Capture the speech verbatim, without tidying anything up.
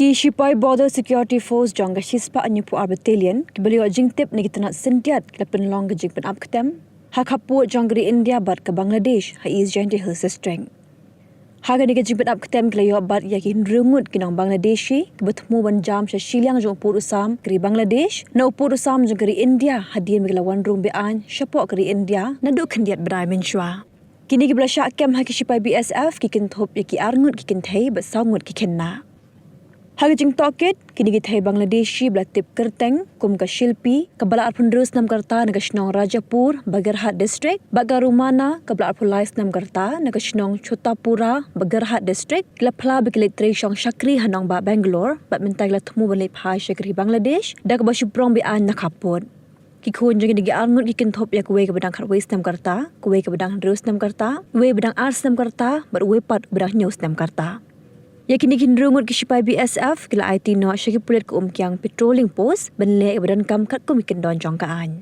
Ki shipai Border Security Force jong ka shispah hynñiewphew ar Battalion, kiba la ïoh jingtip na ki tnat syndiat, ki la pynlong ka jingpynap ktem ha khappud jong ka ri India bad ka Bangladesh ha East Jaintia Hills District. Ha kane ka jingpynap ktem ki la ïoh bat ïa ki hynriew ngut ki nong Bangladeshi, kiba thmu ban jam sha shiliang jong u pud u sam ka ri Bangladesh na u pud u sam jong ka ri India, hadien ba ki la wan rung be-aiñ shapoh ka ri India naduh khyndiat bnai mynshwa. Kine kiba la shah kem ha ki shipai B S F ki kynthup ïa ki ar ngut ki kynthei bad saw ngut ki khynnah. Ha ka jingtohkit, kine ki thei Bangladeshi ba la tip kyrteng kum ka Shilpi, kaba la arphew hynriew snem ka rta na ka shnong Rajapur, Bagherhat District, bad ka Rumana, kaba la arphew lai snem ka rta na ka shnong Chotapura, Bagherhat District, ki la phla ba ki leit trei shong shakri ha nongbah Bangalore, bad mynta ki la thmu ban leit phai sha ka ri Bangladesh da kaba shu prong be-aiñ na khappud. Ki khun jong kine ki ar ngut ki kynthup ïa kawei kaba dang khatwei snem ka rta, kawei kaba dang hynriew snem ka rta, uwei ba dang ar snem ka rta, bad uwei pat uba dang hynñiew snem ka rta. Ïa kine ki hynriew ngut ki shipai B S F ki la aiti noh sha ki pulit ka Umkiang Patrolling Post ban leh ïa kaba donkam katkum ki kyndon jong ka aiñ.